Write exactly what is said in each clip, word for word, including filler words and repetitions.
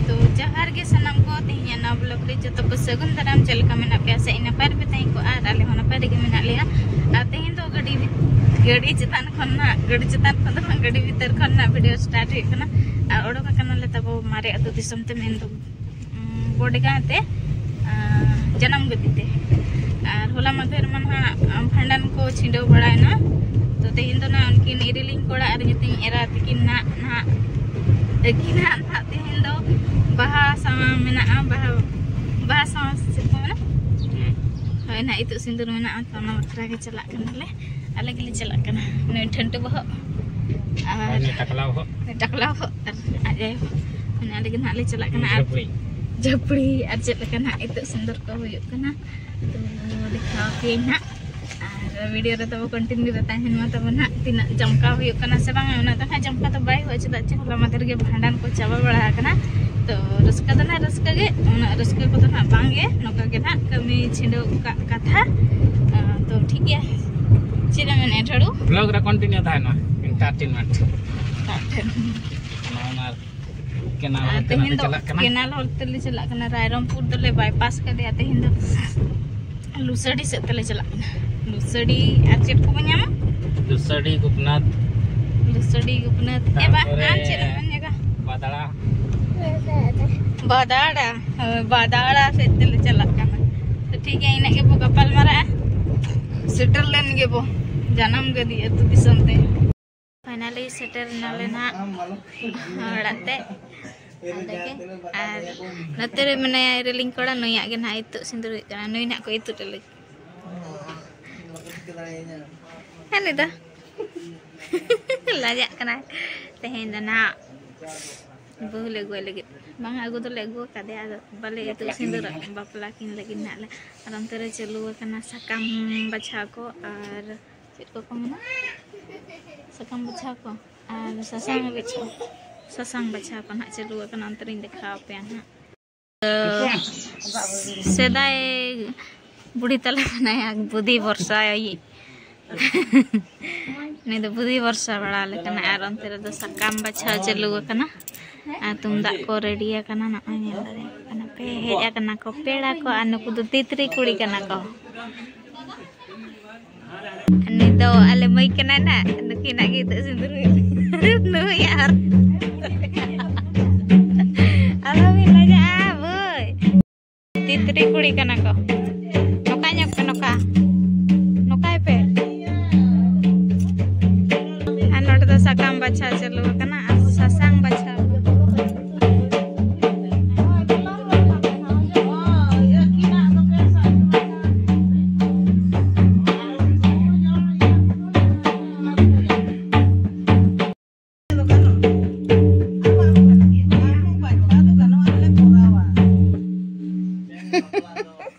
ᱛᱚ ᱡᱚᱦᱟᱨ ᱜᱮ ᱥᱟᱱᱟᱢ ᱠᱚ, ᱛᱮᱦᱮᱧᱟᱜ ᱱᱚᱣᱟ ᱵᱞᱚᱜ ᱨᱮ ᱡᱚᱛᱚ ᱠᱚ ᱥᱟᱹᱜᱩᱱ ᱫᱟᱨᱟᱢ᱾ ᱪᱮᱫ ᱞᱮᱠᱟ ᱢᱮᱱᱟᱜ ᱯᱮᱭᱟ? ᱥᱮ ᱤᱧ ᱱᱟᱯᱟᱭ ᱨᱮᱯᱮ ᱛᱟᱦᱮᱸ ᱠᱚᱜᱼᱟ, ᱟᱨ ᱟᱞᱮ ᱦᱚᱸ ᱱᱟᱯᱟᱭ ᱨᱮᱜᱮ ᱢᱮᱱᱟᱜ ᱞᱮᱭᱟ᱾ ᱟᱨ ᱛᱮᱦᱮᱧ ᱫᱚ ᱜᱟᱹᱰᱤ ᱵᱷᱤ-, ᱜᱟᱹᱰᱤ ᱪᱮᱛᱟᱱ ᱠᱷᱚᱱ ᱱᱟᱜ, ᱜᱟᱹᱰᱤ ᱪᱮᱛᱟᱱ ᱠᱷᱚᱱ ᱫᱚ ᱵᱟᱝ, ᱜᱟᱹᱰᱤ ᱵᱷᱤᱛᱟᱹᱨ ᱠᱷᱚᱱ ᱱᱟᱜ ᱵᱷᱤᱰᱤᱭᱳ ᱥᱴᱟᱨᱴ ᱦᱩᱭᱩᱜ ᱠᱟᱱᱟ᱾ ᱟᱨ ᱚᱰᱚᱠ ᱟᱠᱟᱱᱟᱞᱮ ᱛᱟᱵᱚ ᱢᱟᱨᱮ ᱟᱹᱛᱩ ᱫᱤᱥᱚᱢ ᱛᱮ, ᱢᱮᱱᱫᱚ ᱩᱢ, ᱵᱚᱰᱜᱟᱸ ᱛᱮ, ᱟᱸ, ᱡᱟᱱᱟᱢ ᱜᱟᱹᱫᱤ ᱛᱮ᱾ ᱟᱨ ᱦᱚᱞᱟ ᱢᱟᱫᱷᱮᱨ ᱢᱟ ᱱᱟᱦᱟᱜ, ᱟᱸ, ᱵᱷᱟᱸᱰᱟᱱ ᱠᱚ ᱪᱷᱤᱸᱰᱟᱹᱣ ᱵᱟᱲᱟᱭᱮᱱᱟ᱾ ᱛᱚ ᱛᱮᱦᱮᱧ ᱫᱚ ᱱᱟᱦᱟᱜ ᱩᱱᱠᱤᱱ ᱤᱨᱤᱞᱤᱧ ᱠᱚᱲᱟ ᱟᱨ ᱧᱩᱛᱤᱧ ᱮᱨᱟ ᱛᱤᱠᱤᱱ ᱱᱟᱦᱟᱜ, ᱱᱟᱦᱟᱜ, ᱟᱹᱠᱤᱱ ᱱᱟᱦᱟᱜ, ᱱᱟᱦᱟᱜ ᱛᱮᱦᱮᱧ ᱫᱚ ᱵᱟᱦᱟ ᱥᱟᱶᱟ ᱢᱮᱱᱟᱜᱼᱟ, ᱵᱟᱦᱟ, ᱵᱟᱦᱟ ᱥᱟᱶᱟ ᱥᱮ ᱪᱮᱫ ᱠᱚ ᱢᱮᱱᱟ? ᱦᱩᱸ᱾ ᱦᱳᱭ, ᱱᱟᱦᱟᱜ ᱤᱛᱩᱫ ᱥᱤᱸᱫᱩᱨ ᱢᱮᱱᱟᱜᱼᱟ, ᱛᱚ ᱚᱱᱟ ᱵᱟᱠᱷᱨᱟ ᱜᱮ ᱪᱟᱞᱟᱜ ᱠᱟᱱᱟᱞᱮ᱾ ᱟᱞᱮ ᱜᱮᱞᱮ ᱪᱟᱞᱟᱜ ᱠᱟᱱᱟ᱾ ᱱᱩᱭ ᱴᱷᱟᱹᱱᱴᱩ ᱵᱚᱦᱚᱜ ᱟᱨ ᱟᱨ ᱱᱩᱭ ᱴᱟᱠᱞᱟ ᱵᱚᱦᱚᱜ᱾ ᱱᱩᱭ ᱴᱟᱠᱞᱟ ᱵᱚᱦᱚᱜ ᱟᱨ ᱟᱡ ᱟᱭᱳ᱾ ᱢᱟᱱᱮ ᱟᱞᱮ ᱜᱮ ᱱᱟᱦᱟᱜ ᱞᱮ ᱪᱟᱞᱟᱜ ᱠᱟᱱᱟ᱾ ᱟᱨ ᱡᱷᱟᱹᱯᱲᱤ᱾ ᱡᱷᱟᱹᱯᱲᱤ ᱟᱨ ᱪᱮᱫ ᱞᱮᱠᱟ ᱱᱟᱦᱟᱜ ᱤᱛᱩᱫ ᱥᱤᱸᱫᱩᱨ ᱠᱚ ᱦᱩᱭᱩᱜ ᱠᱟᱱᱟ, ᱛᱚ ᱫᱮᱠᱷᱟᱣ ᱟᱯᱮᱭᱟᱹᱧ ᱱᱟᱦᱟᱜ᱾ ᱟᱨ ᱵᱷᱤᱰᱤᱭᱳ ᱨᱮ ᱛᱟᱵᱚ ᱠᱚᱱᱴᱤᱱᱤᱭᱩ ᱨᱮ ᱛᱟᱦᱮᱱ ᱢᱟ ᱛᱟᱵᱚ ᱱᱟᱦᱟᱜ᱾ ᱛᱤᱱᱟᱹᱜ ᱡᱚᱢᱠᱟᱣ ᱦᱩᱭᱩᱜ ᱠᱟᱱᱟ ᱥᱮ ᱵᱟᱝᱟ, ᱚᱱᱟ ᱫᱚ ᱱᱟᱦᱟᱜ ᱡᱚᱢᱠᱟᱣ ᱫᱚ ᱵᱟᱭ ᱦᱩᱭᱩᱜᱼᱟ, ᱪᱮᱫᱟᱜ ᱪᱮ ᱦᱚᱞᱟ ᱢᱟᱫᱷᱮᱨ ᱜᱮ ᱵᱷᱟᱸᱰᱟᱱ ᱠᱚ ᱪᱟᱵᱟ ᱵᱟᱲᱟ ᱟᱠᱟᱱᱟ᱾ ᱛᱚ ᱨᱟᱹᱥᱠᱟᱹ ᱫᱚ ᱱᱟᱦᱟᱜ ᱨᱟᱹᱥᱠᱟᱹ ᱜᱮ, ᱩᱱᱟᱹᱜ ᱨᱟᱹᱥᱠᱟᱹ ᱠᱚᱫᱚ ᱱᱟᱦᱟᱜ ᱵᱟᱝ ᱜᱮ, ᱱᱚᱝᱠᱟ ᱜᱮ ᱱᱟᱦᱟᱜ ᱠᱟᱹᱢᱤ ᱪᱷᱤᱸᱰᱟᱹᱣ ᱠᱟᱜ ᱠᱟᱛᱷᱟ᱾ ᱟᱸ, ᱛᱚ ᱴᱷᱤᱠ ᱜᱮᱭᱟ, ᱪᱮᱫ ᱮᱢ ᱢᱮᱱᱮᱫᱼᱟ ᱴᱷᱟᱹᱲᱩ? ᱵᱞᱚᱜ ᱨᱮ ᱠᱚᱱᱴᱤᱱᱤᱭᱩ ᱛᱟᱦᱮᱱ ᱢᱟ, ᱮᱱᱴᱟᱨᱴᱮᱱᱢᱮᱱᱴ᱾ ᱱᱚᱣᱟ ᱠᱮᱱᱟᱞ ᱟᱨ ᱦᱚᱨ ᱛᱮ ᱛᱮᱦᱮᱧ ᱱᱟᱞᱮ ᱫᱚ ᱪᱟᱞᱟᱜ ᱠᱟᱱᱟ᱾ ᱠᱮᱱᱟᱞ ᱦᱚᱨ ᱛᱮᱞᱮ ᱪᱟᱞᱟᱜ ᱠᱟᱱᱟ, ᱨᱟᱭᱨᱚᱝᱯᱩᱨ ᱫᱚᱞᱮ ᱵᱟᱭᱯᱟᱥ ᱠᱟᱫᱮᱭᱟ᱾ ᱛᱮᱦᱮᱧ ᱫᱚ ᱞᱩᱥᱟᱹᱰᱤ ᱥᱮᱫ ᱛᱮᱞᱮ ᱪᱟᱞᱟᱜ ᱠᱟᱱᱟ᱾ ᱞᱩᱥᱟᱹᱰᱤ ᱟᱨ ᱪᱮᱫ ᱠᱚᱵᱚᱱ ᱧᱟᱢᱟ? ᱞᱩᱥᱟᱹᱰᱤ, ᱜᱳᱯᱤᱱᱟᱛᱷ᱾ ᱞᱩᱥᱟᱹᱰᱤ, ᱜᱳᱯᱤᱱᱟᱛᱷ᱾ ᱮ ᱵᱟ, ᱛᱟᱨᱯᱚᱨᱮ ᱟᱨ ᱪᱮᱫ ᱮᱢ ᱢᱮᱱ ᱡᱟᱭᱜᱟ? ᱵᱟᱫᱟᱲᱟ᱾ ᱵᱟᱫᱟᱲᱟ᱾ ᱦᱳᱭ, ᱵᱟᱫᱟᱲᱟ ᱥᱮᱫ ᱛᱮᱞᱮ ᱪᱟᱞᱟᱜ ᱠᱟᱱᱟ᱾ ᱛᱚ ᱴᱷᱤᱠ ᱜᱮᱭᱟ, ᱤᱱᱟᱹᱜ ᱜᱮᱵᱚ ᱜᱟᱯᱟᱞ ᱢᱟᱨᱟᱜᱼᱟ᱾ ᱥᱮᱴᱮᱨ ᱞᱮᱱ ᱜᱮᱵᱚ ᱡᱟᱱᱟᱢ ᱜᱟᱹᱫᱤ ᱟᱹᱛᱩ ᱫᱤᱥᱚᱢ ᱛᱮ᱾ ᱯᱷᱟᱭᱱᱟᱞᱤ ᱥᱮᱴᱮᱨ ᱮᱱᱟᱞᱮ ᱱᱟᱦᱟᱜ ᱚᱲᱟᱜ ᱛᱮ᱾ ᱚᱸᱰᱮ ᱜᱮ᱾ ᱟᱨ ᱱᱚᱛᱮ ᱨᱮ ᱢᱮᱱᱟᱭᱟ ᱨᱮᱞᱤᱝ ᱠᱚᱲᱟ, ᱱᱩᱭᱟᱜ ᱜᱮ ᱱᱟᱦᱟᱜ ᱤᱛᱩᱫ ᱥᱤᱸᱫᱩᱨ ᱦᱩᱭᱩᱜ ᱠᱟᱱᱟ᱾ ᱱᱩᱭ ᱱᱟᱦᱟᱜ ᱠᱚ ᱤᱛᱩᱫ ᱞᱟᱹᱜᱤᱫ᱾ ᱦᱮᱸ, ᱱᱩᱭ ᱫᱚ ᱞᱟᱡᱟᱜ ᱠᱟᱱᱟᱭ᱾ ᱛᱮᱦᱮᱧ ᱫᱚ ᱱᱟᱦᱟᱜ ᱵᱟᱹᱦᱩ ᱞᱮ ᱟᱹᱜᱩᱣᱟᱭ ᱞᱟᱹᱜᱤᱫ᱾ ᱵᱟᱝ, ᱟᱹᱜᱩ ᱫᱚᱞᱮ ᱟᱹᱜᱩ ᱟᱠᱟᱫᱮᱭᱟ, ᱟᱫᱚ ᱵᱟᱞᱮ ᱤᱛᱩᱫ ᱥᱤᱸᱫᱩᱨ, ᱵᱟᱯᱞᱟ ᱠᱤᱱ ᱞᱟᱹᱜᱤᱫ ᱱᱟᱦᱟᱜ ᱞᱮ᱾ ᱟᱨ ᱚᱱᱛᱮ ᱨᱮ ᱪᱟᱹᱞᱩ ᱟᱠᱟᱱᱟ ᱥᱟᱠᱟᱢ ᱵᱟᱪᱷᱟᱣ ᱠᱚ ᱟᱨ ᱪᱮᱫ ᱠᱚᱠᱚ ᱢᱮᱱᱟ? ᱥᱟᱠᱟᱢ ᱵᱟᱪᱷᱟᱣ ᱠᱚ ᱟᱨ ᱥᱟᱥᱟᱝ ᱵᱟᱪᱷᱟᱣ, ᱥᱟᱥᱟᱝ ᱵᱟᱪᱷᱟᱣ ᱠᱚ ᱱᱟᱦᱟᱜ ᱪᱟᱹᱞᱩ ᱟᱠᱟᱱᱟ, ᱚᱱᱛᱮ ᱨᱤᱧ ᱫᱮᱠᱷᱟᱣ ᱟᱯᱮᱭᱟ ᱱᱟᱦᱟᱜ᱾ ᱥᱮᱫᱟᱭ ᱵᱩᱰᱷᱤ ᱛᱟᱞᱮ ᱢᱮᱱᱟᱭᱟ, ᱵᱩᱫᱷᱤ ᱵᱷᱚᱨᱥᱟᱭᱤᱡ᱾ ᱩᱱᱤ ᱫᱚ ᱵᱩᱫᱷᱤ ᱵᱷᱚᱨᱥᱟ ᱵᱟᱲᱟ ᱟᱞᱮ ᱠᱟᱱᱟ᱾ ᱟᱨ ᱚᱱᱛᱮ ᱨᱮᱫᱚ ᱥᱟᱠᱟᱢ ᱵᱟᱪᱷᱟᱣ ᱪᱟᱹᱞᱩ ᱟᱠᱟᱱᱟ᱾ ᱟᱨ ᱛᱩᱢᱫᱟᱜ ᱠᱚ ᱨᱮᱰᱤ ᱟᱠᱟᱱᱟ᱾ ᱱᱚᱜᱼᱚᱭ ᱧᱮᱞ ᱫᱟᱲᱮᱭᱟᱜ ᱠᱟᱱᱟ ᱯᱮ, ᱦᱮᱡ ᱟᱠᱟᱱᱟ ᱠᱚ ᱯᱮᱲᱟ ᱠᱚ᱾ ᱟᱨ ᱱᱩᱠᱩ ᱫᱚ ᱛᱤᱛᱨᱤ ᱠᱩᱲᱤ ᱠᱟᱱᱟ ᱠᱚ᱾ ᱩᱱᱤ ᱫᱚ ᱟᱞᱮ ᱢᱟᱹᱭ ᱠᱟᱱᱟᱭ ᱱᱟ, ᱱᱩᱠᱤᱱᱟᱜ ᱜᱮ ᱱᱤᱛᱚᱜ ᱥᱤᱸᱫᱩᱨ ᱦᱩᱭᱩᱜ ᱱᱩᱭ ᱟᱨ ᱟᱞᱚᱵᱤᱱ ᱞᱟᱡᱟᱜᱼᱟ ᱢᱟᱹᱭ᱾ ᱛᱤᱛᱨᱤ ᱠᱩᱲᱤ ᱠᱟᱱᱟ ᱠᱚ᱾ ᱱᱚᱝᱠᱟ ᱧᱚᱜ ᱯᱮ, ᱱᱚᱝᱠᱟ, ᱱᱚᱝᱠᱟᱭ ᱯᱮ᱾ ᱟᱨ ᱱᱚᱰᱮ ᱫᱚ ᱥᱟᱠᱟᱢ ᱵᱟᱪᱷᱟᱣ ᱪᱟᱹᱞᱩ ᱟᱠᱟᱱᱟ ᱟᱨ ᱥᱟᱥᱟᱝ ᱵᱟᱪᱷᱟᱣ᱾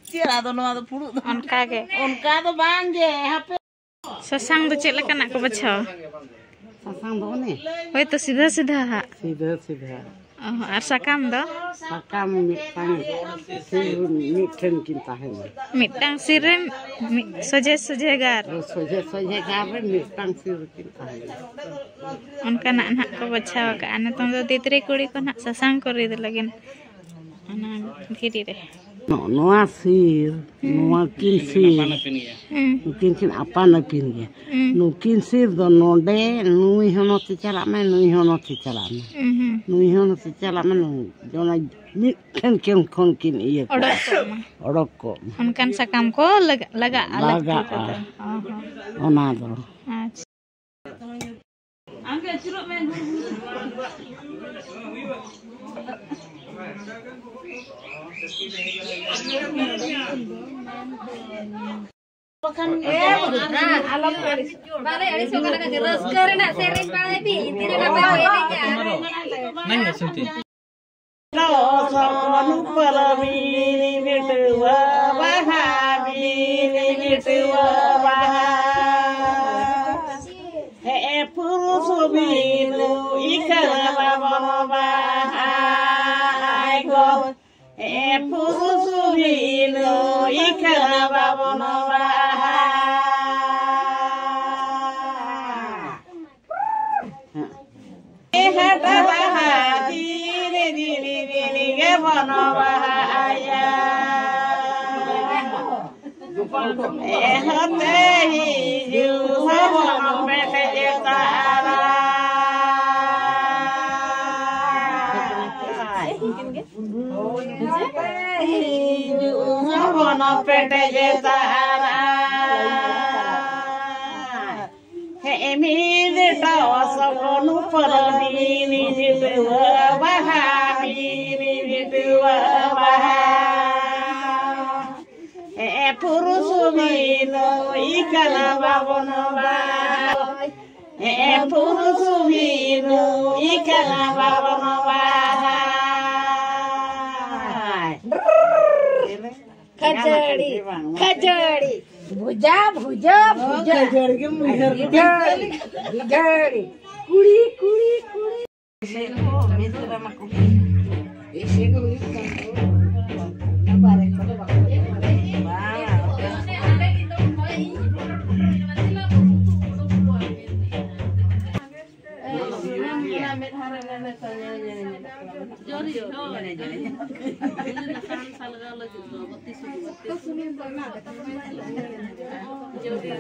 ᱪᱮᱫ ᱟᱫᱚ ᱱᱚᱣᱟ ᱫᱚ ᱯᱷᱩᱲᱩᱜ ᱫᱚ ᱚᱱᱠᱟ ᱜᱮ᱾ ᱚᱱᱠᱟ ᱫᱚ ᱵᱟᱝ ᱜᱮ, ᱦᱟᱯᱮ᱾ ᱥᱟᱥᱟᱝ ᱫᱚ ᱪᱮᱫ ᱞᱮᱠᱟᱱᱟᱜ ᱠᱚ ᱵᱟᱪᱷᱟᱣᱟ? ᱥᱟᱥᱟᱝ ᱫᱚ ᱚᱱᱮ ᱦᱳᱭ ᱛᱚ, ᱥᱤᱫᱷᱟᱹ ᱥᱤᱫᱷᱟᱹ ᱦᱟᱸᱜ᱾ ᱥᱤᱫᱷᱟᱹ ᱥᱤᱫᱷᱟᱹ᱾ ᱚ, ᱟᱨ ᱥᱟᱠᱟᱢ ᱫᱚ? ᱥᱟᱠᱟᱢ ᱢᱤᱫᱴᱟᱝ ᱥᱤᱨ ᱢᱤᱫᱴᱷᱮᱱ ᱠᱤᱱ ᱛᱟᱦᱮᱱᱟ᱾ ᱢᱤᱫᱴᱟᱝ ᱥᱤᱨ ᱨᱮ ᱢᱤᱫ ᱥᱚᱡᱷᱮ ᱥᱚᱡᱷᱮ ᱜᱟᱨ᱾ ᱥᱚᱡᱷᱮ ᱥᱚᱡᱷᱮ ᱜᱟᱨ ᱨᱮ ᱢᱤᱫᱴᱟᱝ ᱥᱤᱨ ᱨᱮᱠᱤᱱ ᱛᱟᱦᱮᱱᱟ᱾ ᱚᱱᱠᱟᱱᱟᱜ ᱱᱟᱦᱟᱜ ᱠᱚ ᱵᱟᱪᱷᱟᱣ ᱟᱠᱟᱫᱼᱟ᱾ ᱱᱤᱛᱚᱝ ᱫᱚ ᱛᱤᱛᱨᱤ ᱠᱩᱲᱤ ᱠᱚ ᱱᱟᱦᱟᱜ ᱥᱟᱥᱟᱝ ᱠᱚ ᱨᱤᱫ ᱞᱟᱹᱜᱤᱫ ᱚᱱᱟ ᱫᱷᱤᱨᱤ ᱨᱮ᱾ ᱱᱚ-, ᱱᱚᱣᱟ ᱥᱤᱨ, ᱦᱩᱸ᱾ ᱱᱚᱣᱟ ᱠᱤᱱ ᱥᱤᱨ, ᱦᱩᱸ᱾ ᱱᱩᱠᱤᱱ ᱠᱤᱱ ᱟᱯᱟᱱ ᱟᱹᱯᱤᱱ ᱜᱮᱭᱟ᱾ ᱦᱩᱸ᱾ ᱱᱩᱠᱤᱱ ᱥᱤᱨ ᱫᱚ ᱱᱚᱰᱮ ᱱᱩᱭ ᱦᱚᱸ ᱱᱚᱛᱮ ᱪᱟᱞᱟᱜ ᱢᱮ, ᱱᱩᱭ ᱦᱚᱸ ᱱᱚᱛᱮ ᱪᱟᱞᱟᱜ ᱢᱮ᱾ ᱦᱩᱸ, ᱦᱩᱸ᱾ ᱱᱩᱭ ᱦᱚᱸ ᱱᱚᱛᱮ ᱪᱟᱞᱟᱜ ᱢᱮ, ᱱᱩᱭ᱾ ᱚᱱᱟ ᱢᱤᱫ ᱴᱷᱮᱱ ᱠᱤᱱ ᱠᱷᱚᱱ ᱠᱤᱱ ᱤᱭᱟᱹ ᱠᱚᱜᱼᱟ᱾ ᱚᱰᱚᱠ ᱠᱚᱜ ᱢᱟ᱾ ᱚᱰᱚᱠ ᱠᱚᱜ ᱢᱟ᱾ ᱚᱱᱠᱟᱱ ᱥᱟᱠᱟᱢ ᱠᱚ ᱞᱟᱜᱟ-, ᱞᱟᱜᱟᱜᱼᱟ, ᱞᱟᱹᱠᱛᱤ ᱞᱟᱜᱟᱜᱼᱟ᱾ ᱠᱚᱫᱚ᱾ ᱚ ᱦᱚᱸ᱾ ᱚᱱᱟ ᱫᱚ᱾ ᱟᱪᱪᱷᱟ᱾ ᱟᱢ ᱜᱮ ᱟᱹᱪᱩᱨᱚᱜ ᱢᱮ᱾ ᱵᱟᱠᱷᱟᱱ ᱟᱞᱚᱢ ᱟᱹᱲᱤᱥᱚᱜᱼᱟ᱾ ᱵᱟᱞᱮ ᱟᱹᱲᱤᱥᱚᱜ ᱠᱟᱱᱟ, ᱨᱟᱹᱥᱠᱟᱹ ᱨᱮᱱᱟᱜ ᱥᱮᱨᱮᱧ ᱵᱟᱲᱟᱭ ᱯᱮ, ᱤᱫᱤ ᱨᱮᱱᱟᱜ ᱵᱟᱠᱚ ᱮᱱᱮᱡᱟ᱾ ᱱᱟᱭ ᱥᱩᱱᱛᱤ᱾ ᱞᱚᱥᱚᱱ ᱯᱟᱨᱟᱵᱤᱱ ᱵᱤᱴᱩᱣᱟᱹ ᱵᱟᱦᱟ ᱵᱤᱱ ᱵᱤᱴᱩᱣᱟᱹ ᱵᱟᱦᱟ᱾ ᱦᱮᱸ ᱯᱩᱨᱩᱥ ᱵᱤᱱᱩ ᱤᱠᱷᱟᱹᱱ ᱵᱟᱵᱚᱱ ᱵᱟᱦᱟ ᱟᱭ ᱜᱚ᱾ ᱦᱮᱸ ᱯᱩᱨᱩᱥ ᱵᱤᱱᱩ ᱠᱟᱱᱟ ᱵᱟᱵᱚᱱ ᱵᱟᱦᱟ᱾ ᱦᱟᱴ ᱵᱟᱦᱟ ᱫᱤᱱ ᱫᱤᱱ ᱫᱤᱱ ᱜᱮᱵᱚᱱ ᱵᱟᱦᱟᱭᱟ᱾ ᱮᱦᱚᱵ ᱛᱮ ᱦᱤᱡᱩᱜ ᱦᱚᱵᱚᱱ ᱯᱮᱴᱮᱡ ᱛᱟᱨᱟ᱾ ᱦᱤᱡᱩᱜ ᱦᱚᱵᱚᱱ ᱯᱮᱴᱮᱡ ᱛᱟᱨᱟ᱾ ᱦᱮᱸ, ᱢᱤᱫ ᱴᱚᱥᱚᱜ ᱱᱩᱯᱟᱹᱨ ᱵᱤᱱᱤ ᱡᱤᱛᱩᱣᱟᱹ ᱵᱟᱦᱟ, ᱵᱤᱱᱤ ᱡᱤᱛᱩᱣᱟᱹ ᱵᱟᱦᱟ᱾ ᱦᱮᱸ, ᱯᱩᱨᱩᱥ ᱵᱤᱱᱩᱭ ᱠᱟᱱᱟ ᱵᱟᱵᱚᱱ ᱵᱟᱦᱟ᱾ ᱦᱮᱸ, ᱯᱩᱨᱩᱥ ᱵᱤᱱᱩᱭ ᱠᱟᱱᱟ ᱵᱟᱵᱚᱱ ᱵᱟᱦᱟ᱾ ᱠᱷᱟᱹᱡᱟᱹᱲᱤ, ᱠᱷᱟᱹᱡᱟᱹᱲᱤ, ᱵᱷᱩᱡᱟ, ᱵᱷᱩᱡᱟ, ᱵᱷᱩᱡᱟ᱾ ᱠᱷᱟᱹᱡᱟᱹᱲᱤ ᱜᱮᱢ ᱩᱭᱦᱟᱹᱨ ᱠᱮᱫᱟ᱾ ᱠᱷᱟᱹᱡᱟᱹᱲᱤ, ᱠᱷᱟᱹᱡᱟᱹᱲᱤ᱾ ᱠᱩᱲᱤ, ᱠᱩᱲᱤ, ᱠᱩᱲᱤ᱾ ᱡᱳᱨ, ᱡᱳᱨ᱾ ᱥᱟᱞᱜᱟᱣ ᱞᱟᱹᱜᱤᱫ ᱫᱚ ᱵᱟᱹᱛᱤ ᱥᱩᱫᱷᱩ ᱵᱟᱹᱛᱤ᱾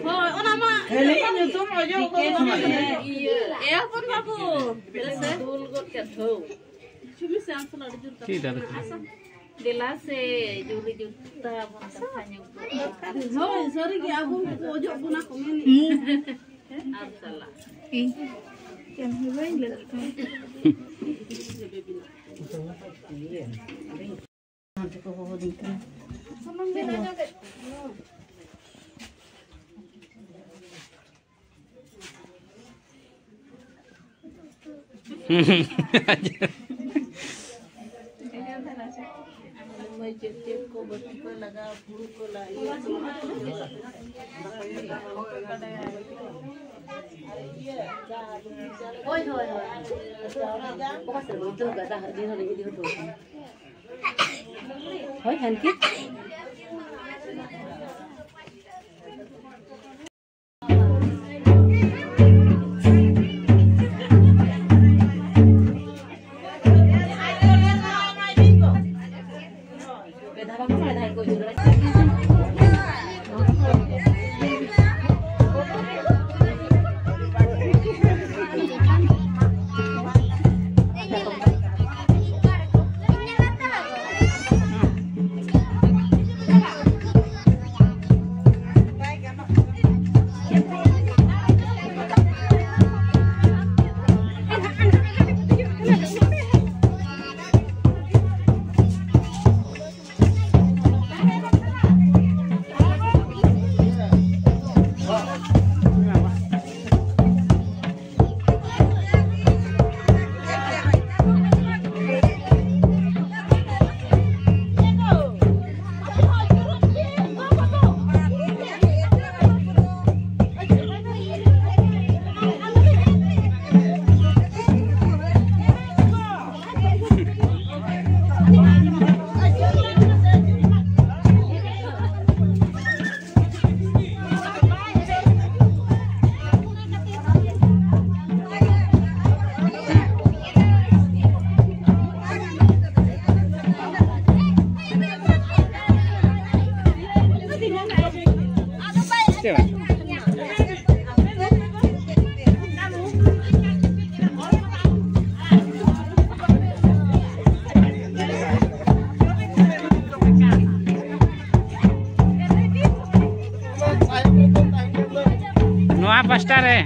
ᱦᱳᱭ, ᱚᱱᱟ ᱢᱟ ᱠᱷᱟᱹᱞᱤ ᱧᱩᱛᱩᱢ ᱚᱡᱚᱜ ᱠᱚ ᱵᱟᱝ᱾ ᱤᱭᱟᱹ, ᱮ ᱦᱚᱯᱚᱱ ᱵᱟᱹᱵᱩ, ᱫᱩᱞ ᱜᱚᱫ ᱠᱟᱜ ᱛᱷᱟᱹᱣ᱾ ᱪᱩᱢᱤ ᱥᱮ ᱟᱢ ᱥᱟᱞᱟᱜ ᱟᱹᱰᱤ ᱡᱳᱨ ᱠᱟᱛᱷᱟ ᱪᱮᱫ ᱟᱫᱚ? ᱫᱮᱞᱟ ᱥᱮ, ᱡᱩᱨᱤ ᱡᱩᱨᱤ ᱛᱟᱵᱚᱱ ᱠᱟᱛᱷᱟ ᱧᱚᱜ ᱠᱚ᱾ ᱦᱳᱭ, ᱥᱟᱹᱨᱤ ᱜᱮ, ᱟᱵᱚ ᱠᱚ ᱚᱡᱚᱜ ᱵᱚᱱᱟ ᱠᱚ ᱢᱮᱱᱮᱫ᱾ ᱟᱨ ᱪᱟᱞᱟᱜ᱾ ᱤᱧ ᱪᱮᱫ ᱦᱚᱸ ᱵᱟᱹᱧ ᱞᱟᱹᱭ ᱠᱟᱱᱟ᱾ ᱦᱳᱭ, ᱦᱳᱭ, ᱦᱳᱭ᱾ ᱚᱠᱟ ᱥᱮᱫ ᱨᱮ ᱵᱟᱹᱧ ᱫᱚᱦᱚ ᱠᱟᱜᱼᱟ? ᱫᱟᱜ ᱤᱫᱤ ᱦᱚᱸ ᱤᱫᱤ ᱦᱚᱴᱚ ᱠᱟᱜᱼᱟ᱾ ᱦᱳᱭ, ᱦᱟᱱᱠᱤ᱾ ᱱᱚᱣᱟ ᱯᱟᱥᱴᱟ ᱨᱮ᱾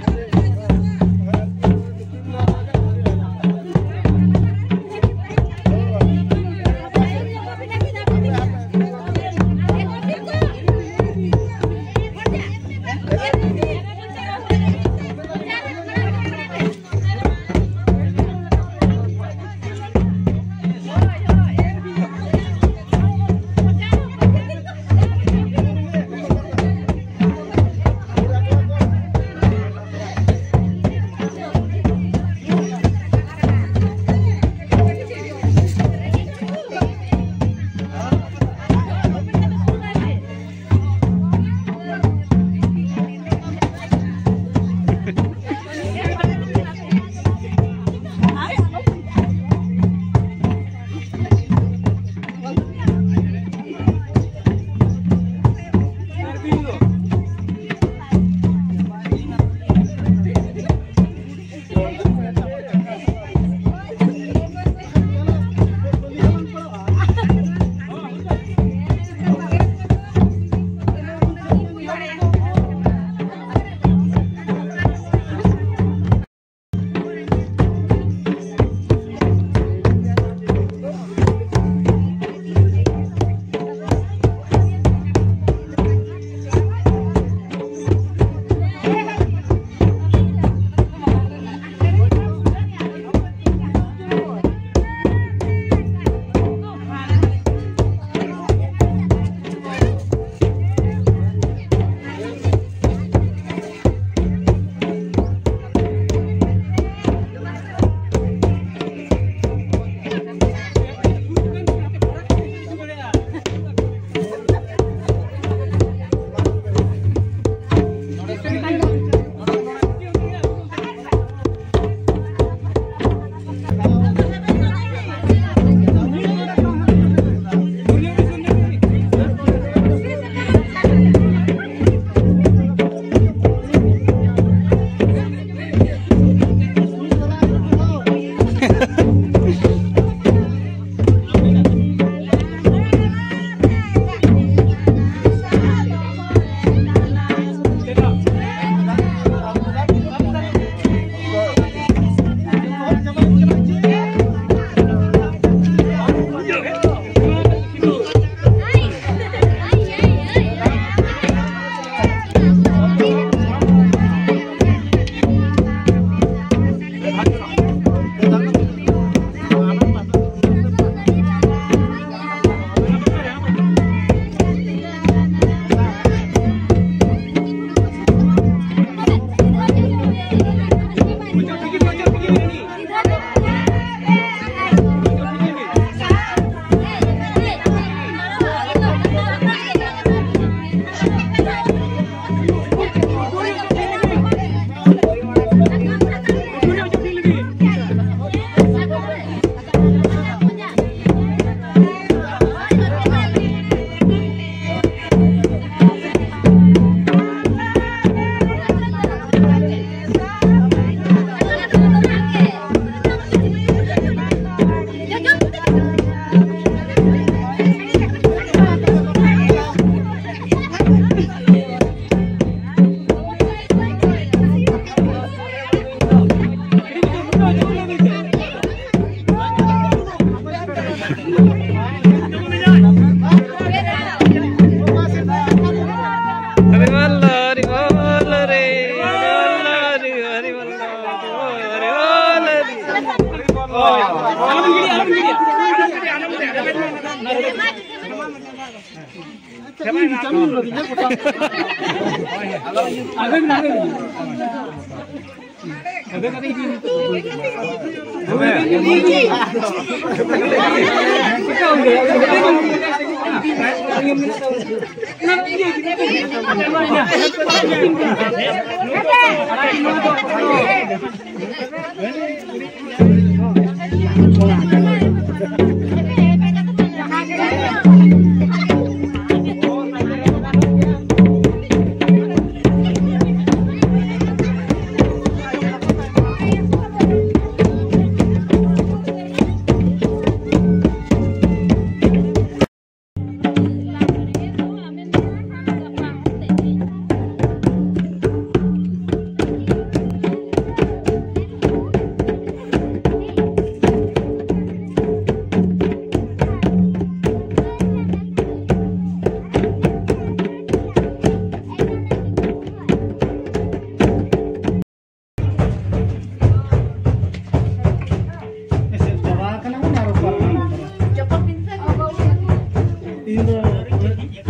ᱤᱧ ᱫᱚ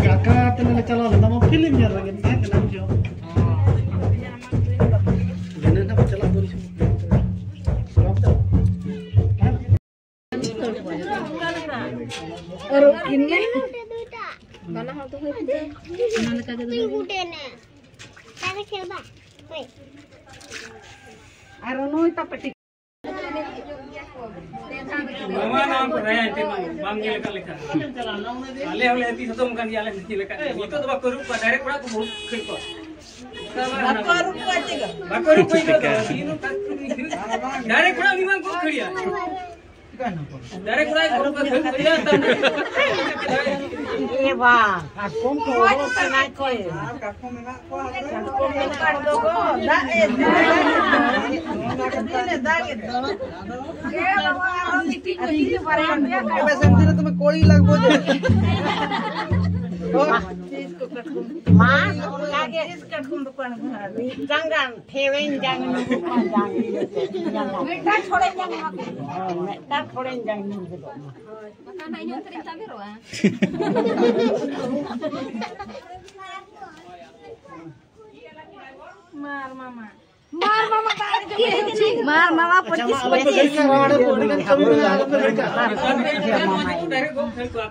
ᱠᱟᱠᱟ ᱛᱮᱞᱮ ᱪᱟᱞᱟᱣ ᱞᱮᱱᱟ, ᱵᱟᱝ ᱯᱷᱤᱞᱢ ᱧᱮᱞ ᱨᱮᱜᱮ ᱛᱟᱦᱮᱸ ᱠᱟᱱᱟ, ᱵᱩᱡᱷᱟᱹᱣ᱾ ᱜᱟᱱᱮ ᱱᱟᱜ ᱪᱟᱞᱟᱜ ᱵᱚᱱ᱾ ᱟᱨ ᱤᱧ ᱢᱮ᱾ ᱵᱟᱱᱟ ᱦᱚᱲ ᱫᱚ ᱦᱩᱭ ᱠᱟᱛᱮ ᱚᱱᱟ ᱞᱮᱠᱟ ᱜᱮ ᱫᱚ᱾ ᱟᱨ ᱱᱩᱭ ᱛᱟ ᱯᱟᱹᱴᱤ᱾ ᱱᱚᱣᱟ, ᱱᱚᱣᱟ ᱠᱚ ᱨᱟᱭᱟ ᱮᱱᱛᱮ ᱵᱟᱝ, ᱵᱟᱢ ᱧᱮᱞ ᱟᱠᱟᱫ ᱞᱮᱠᱟ᱾ ᱟᱞᱮ ᱦᱚᱸᱞᱮ ᱦᱟᱹᱛᱤ ᱥᱟᱫᱚᱢ ᱠᱟᱱ ᱜᱮᱭᱟ, ᱟᱞᱮ ᱦᱚᱸᱞᱮ ᱧᱮᱞ ᱟᱠᱟᱫ ᱜᱮᱭᱟ᱾ ᱱᱤᱛᱚᱜ ᱫᱚ ᱵᱟᱠᱚ ᱟᱹᱨᱩᱵ ᱠᱚᱣᱟ, direct ᱚᱲᱟᱜ ᱠᱚ ᱵᱚᱦᱩᱛ ᱠᱷᱟᱹᱲ ᱠᱚᱣᱟ᱾ ᱵᱟᱠᱚ ᱟᱹᱨᱩᱵ ᱠᱚᱣᱟ ᱪᱮᱫ ᱦᱚᱸ᱾ ᱵᱟᱠᱚ ᱟᱹᱨᱩᱵ ᱠᱚᱣᱟ ᱪᱮᱫ ᱦᱚᱸ᱾ Direct ᱚᱲᱟᱜ ᱩᱱᱤ ᱵᱟᱝ ᱠᱚ ᱠᱷᱟᱹᱲᱤᱭᱟ᱾ Direct ᱚᱲᱟᱜ ᱠᱚ ᱠᱷᱟᱹᱲᱤᱭᱟ, ᱛᱟᱨ ᱢᱟᱱᱮ ᱮ ᱵᱟ, ᱠᱟᱴᱠᱚᱢ ᱠᱚ ᱚᱰᱚᱠ ᱠᱟᱱᱟ ᱠᱚ᱾ ᱠᱟᱴᱠᱚᱢ ᱢᱮᱱᱟᱜ ᱠᱚᱣᱟ᱾ ᱠᱟᱴᱠᱚᱢ ᱢᱮᱱᱟᱜ ᱠᱚᱣᱟ, ᱫᱟᱜ ᱮ ᱫᱟᱜ ᱮ᱾ ᱫᱤᱱᱮ ᱫᱟᱜ ᱮ ᱫᱚ᱾ ᱮ ᱵᱟᱵᱟ, ᱟᱨᱚ ᱢᱤᱫᱴᱤᱡ ᱠᱚ ᱦᱤᱡᱩᱜ ᱵᱟᱨᱭᱟ ᱯᱮᱭᱟ ᱠᱟᱴᱠᱚᱢ᱾ ᱮᱵᱮ ᱥᱮᱱ ᱫᱤᱱ ᱛᱩᱢᱮ ᱠᱚᱲᱤ ᱞᱟᱜᱵᱚ ᱡᱮ᱾ ᱢᱟ ᱚᱱᱠᱟ ᱜᱮ᱾ ᱡᱟᱸᱜᱟ ᱴᱷᱮᱣᱮᱧ ᱡᱟᱝ ᱧᱩᱨᱩᱜ ᱢᱟ, ᱡᱟᱝ ᱤᱭᱟᱹᱛᱮ, ᱡᱟᱸᱜᱟ᱾ ᱢᱤᱫᱴᱟᱝ ᱪᱷᱚᱲᱮᱧ ᱡᱟᱝ ᱧᱩᱨᱩᱜ ᱢᱟ᱾ ᱦᱳᱭ, ᱢᱤᱫᱴᱟᱝ ᱪᱷᱚᱲᱮᱧ ᱡᱟᱝ ᱧᱩᱨᱩᱜ ᱢᱟ᱾ ᱵᱟᱠᱷᱟᱱ ᱤᱧ ᱚᱱᱛᱮ ᱨᱤᱧ ᱛᱟᱵᱮᱨᱚᱜᱼᱟ᱾ ᱢᱟᱨ ᱢᱟᱢᱟ᱾ ᱢᱟᱨ ᱢᱟᱢᱟ ᱫᱟᱜ ᱨᱮ ᱡᱚᱢ ᱦᱩᱭᱩᱜ ᱪᱮᱫ? ᱢᱟᱨ ᱢᱟᱢᱟ ᱯᱚᱸᱪᱤᱥ ᱯᱚᱸᱪᱤᱥ᱾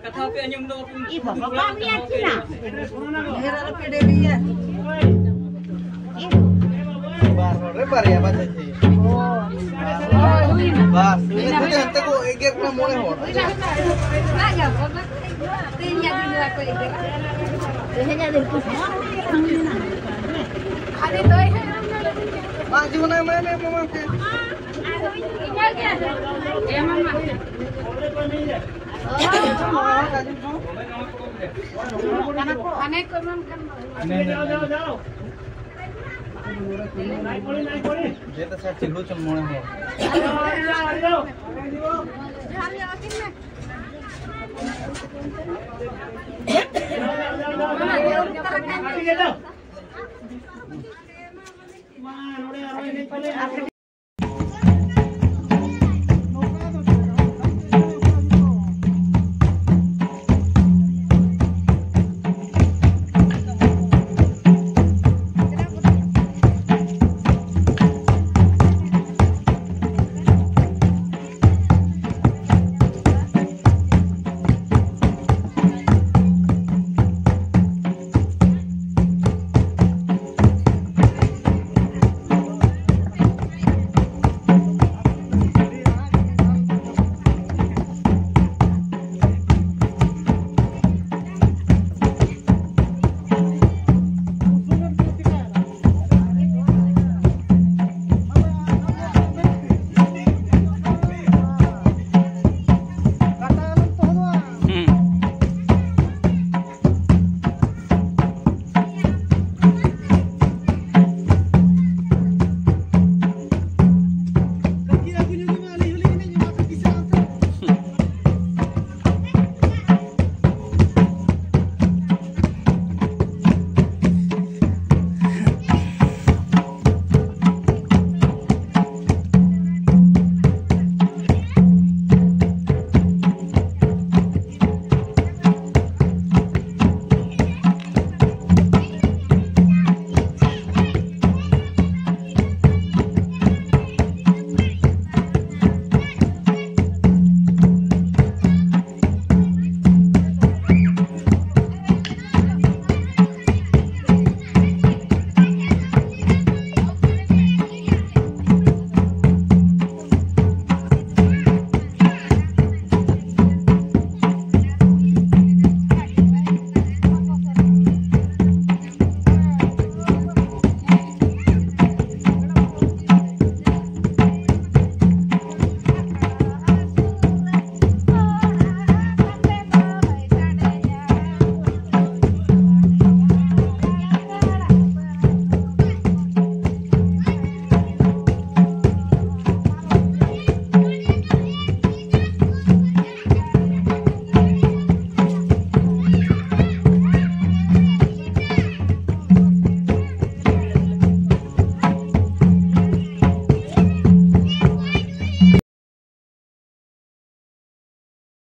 ᱠᱟᱛᱷᱟ ᱯᱮ ᱟᱸᱡᱚᱢ ᱫᱚ᱾ ᱤ ᱵᱟᱵᱟ, ᱵᱟᱢ ᱧᱮᱞ ᱠᱤᱱᱟ? ᱰᱷᱮᱨ ᱟᱞᱚ ᱯᱮ ᱰᱮᱨᱤᱭᱟ᱾ ᱵᱟᱨ ᱦᱚᱲ ᱨᱮ ᱵᱟᱨᱭᱟ ᱵᱟᱡᱮ ᱛᱮ᱾ ᱵᱟᱥ, ᱤᱱᱟᱹ ᱛᱮᱜᱮ ᱦᱟᱱᱛᱮ ᱠᱚ ᱮᱜᱮᱨ ᱠᱟᱱᱟ ᱢᱚᱬᱮ ᱦᱚᱲ᱾ ᱛᱮᱦᱮᱧᱟᱜ ᱫᱤᱱ ᱫᱚ ᱵᱟᱠᱚ ᱮᱜᱮᱨᱟ᱾ ᱛᱮᱦᱮᱧᱟᱜ ᱫᱤᱱ ᱠᱚ ᱢᱟᱹᱡᱷᱤ ᱢᱟᱢᱟ ᱮᱢᱟᱭ ᱢᱮ, ᱢᱟᱢᱟ ᱴᱷᱮᱱ᱾ ᱦᱟᱱᱮ ᱠᱚ ᱮᱢᱟᱢ ᱠᱟᱱ ᱫᱚ᱾ ᱡᱮᱛᱮ ᱥᱟᱨ ᱪᱤᱞᱦᱩ ᱪᱚ ᱢᱚᱬᱮ ᱦᱚᱲ᱾